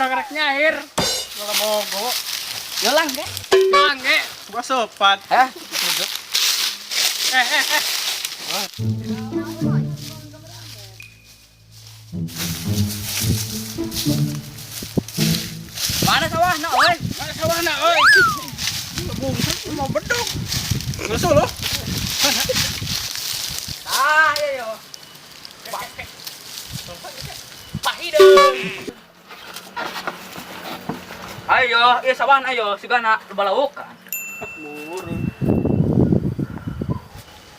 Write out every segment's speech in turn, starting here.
Orang rek nyair. Malah bogo. Yo lang ge. Lang ge, gua sopan. Hah? Eh eh eh. Mana sawahna euy? Mana sawahna euy? Bungkus mau beduk. Ngesu lo. Ah, iya yo. Pahideung. Ayo, ieu sawahna ayo, sigana loba laukan. Muru.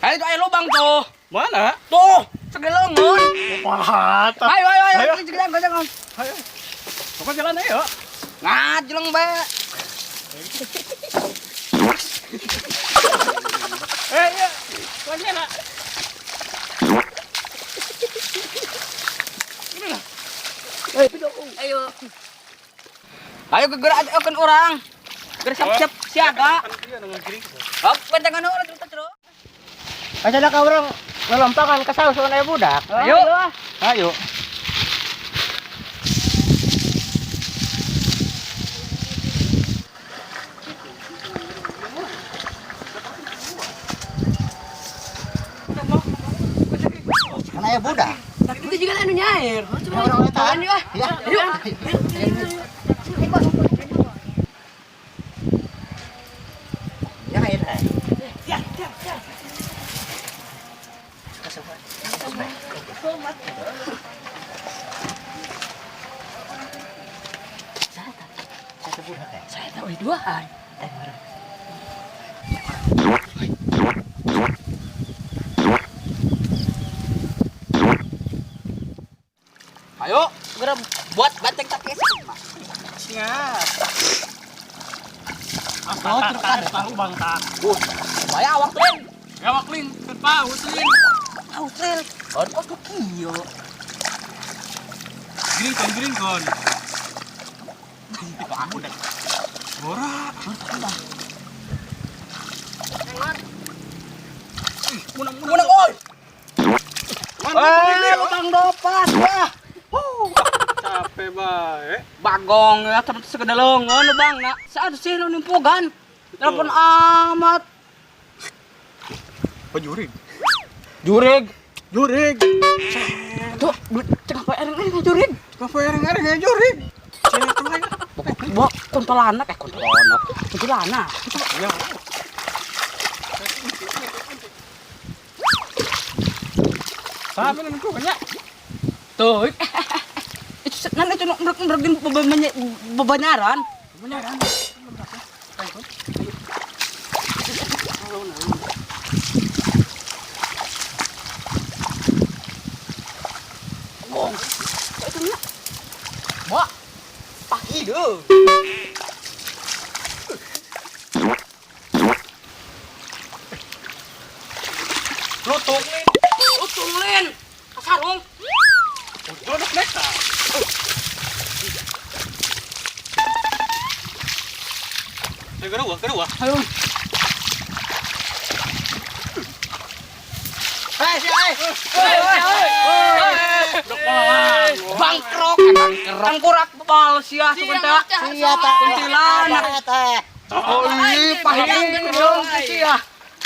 Ayo tuh ayo lubang tuh. Mana? Tuh, segelengan. Pahat. Ayo ayo ayo, Ayo. jalan jalan. Ayo. Pokoknya jalan ayo. Ngajeleng bae. Eh, iya. Lagi nak. Ayo. Ayo gegerak aja kan orang. Gerak siap-siap siaga. Hop, bentengan orang terus terus. Asa ka urang ngalompakan ka saus aya budak. Ayo. Ayo. Kan aya budak. Itu juga anu nyair. Ya urang eta. Ayo ah. Ya. Ayo. Ya air. Ya, ya, ya. Saya tahu dua. Ayo, segera buat banteng tak Siap. Apa tahu bang tak? Bahaya awak lin. Gawak lin, kan paus lin. Paus lin. Kon kos kiyo. Giring kon, giring kon. Bora. Munang munang oi. Eh, utang dopas wah. Capek bae. Bagong ya temen segedelongan bang nak. Saat sih nu nimpugan. Telepon amat. Oh jurig. Jurig. Jurig. Tuh, duit cek apa ereng ereng jurig. Kenapa ereng-ereng ya jurig? Cek coba ya. Bawa kuntilanak eh kuntilanak. Kuntilanak. Ya. Sama nunggu banyak. Tuh. Itu nan itu ngergin bebanyaran. Beneran. Gong. Itu nya. Bawa. Pahideung. Lutung lin. Lutung lin. Kasarung. Produk mereka. Eh, kedua, kedua. Ayo. Hei, si ai. Woi, woi, woi. Bangkrok, bangkrok. Tengkurak bal sia sugan teh. Sia teh. Kuntilanak. Teh. Oh, iya, pahideung sia.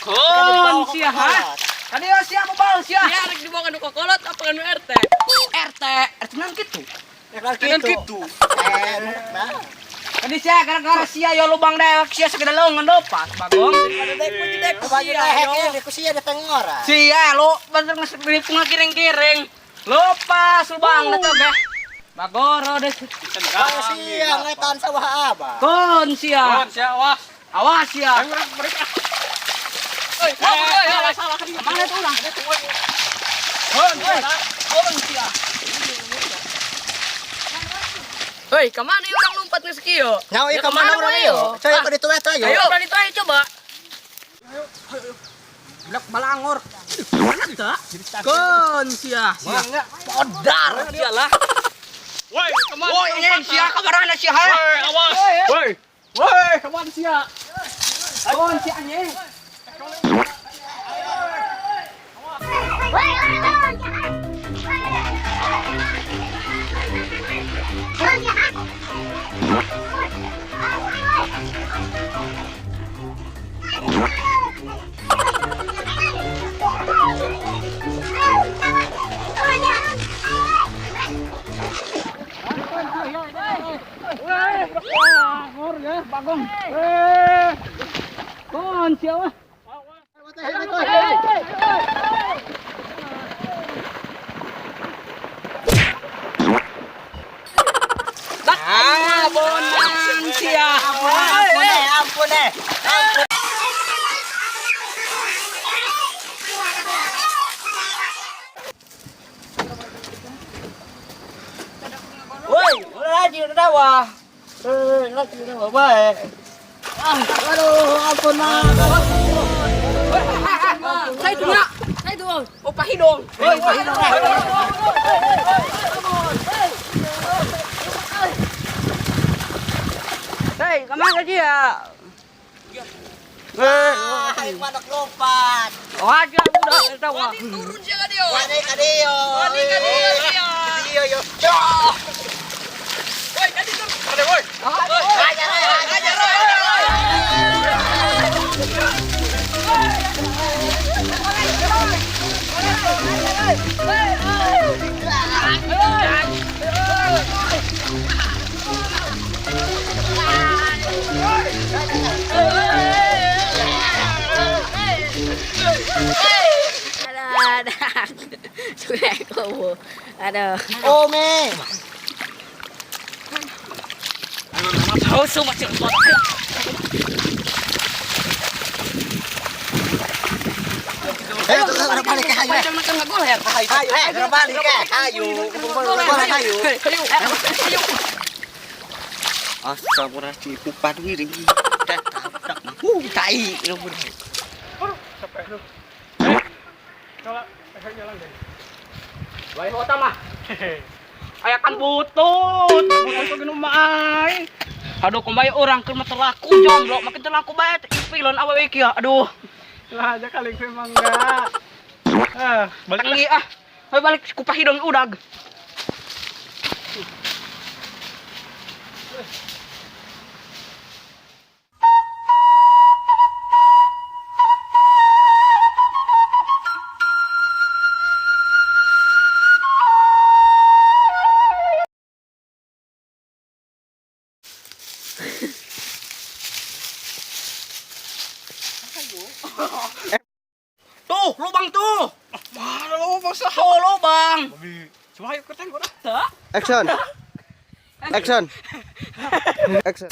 Kon sia ha. Tadi ya sia bal sia. Ya, rek dibawa ka nu kokolot apa ka nu RT? RT, RT nan kitu. Dengan gitu. Eh, nah. Tadi sia gara-gara sia yo lubang dewek sia segedelongan dopas bagong. Baju dehek ini ku sia dateng ora. Sia lu bener ngiring-kiring. Lepas lubang na tuh ge. Bagoro deh. Kalau sia ngetan sawah abah. Kon sia. Kon sia awas. Awas sia. Ayo orang mereka. Oi, oi, salah mana tuh orang? Kon. Kon sia. Hoi, kemana yuk orang lompat geus kieu? Nyawa ieu Ya, ka mana urang ieu? Coy ka ditu eta Ayo, ayo. urang itu ayo coba. Blek balangor. Mana tuh? Kon sia. Mangga. Podar sia lah. Woi, kemana? Woi, ini sia kabarana sia ha. Woi, awas. Woi. Woi, kemana sia? Kon sia anjing. Woi, woi, woi. Woi, woi. Bagong. Kon siya mah. Ah, bonang siya. Ampun eh, ampun eh. Ampun. Woi, ulah lagi udah dawa. Eh, lagi udah dawa bae. Aduh, ampun mah. Saya itu nak. Saya itu. Oh, pahidong. Woi, pahidong. Hei, kemana dia? Ah, manok lompat. Wajah udah tahu. Wani turun siya ka diyo. Wani ka diyo. Wani ka diyo siya. Diyo yo. Woi, kadi turun. Ada woi. Ajar, ajar, ajar. Aduh, sudah aku. Aduh. Ome. Oh, semua cepat. Eh, udah balik ke hayu. Macam macam ngagol ya. Hayu, eh, udah balik ke hayu. Balik hayu. Ayo, ayo. Astagfirullahaladzim, padu ini. Tai. Aduh, capek lu. Coba lehernya lang deh. Baik utama. Aya kan butut, butut ko ginumaay. Aduh, kumbay orang keur mah terlaku jomblo, makin terlaku bae ipilon awewe kieu. Aduh, Lah aja kali gue mangga. Ah, balik balik ah. Ayo balik kupahidong udag. Tuh, lubang tuh. Mana lubang sah. Tuh lubang. Babi. Coba ayo keteng dah. Action. Action. Action.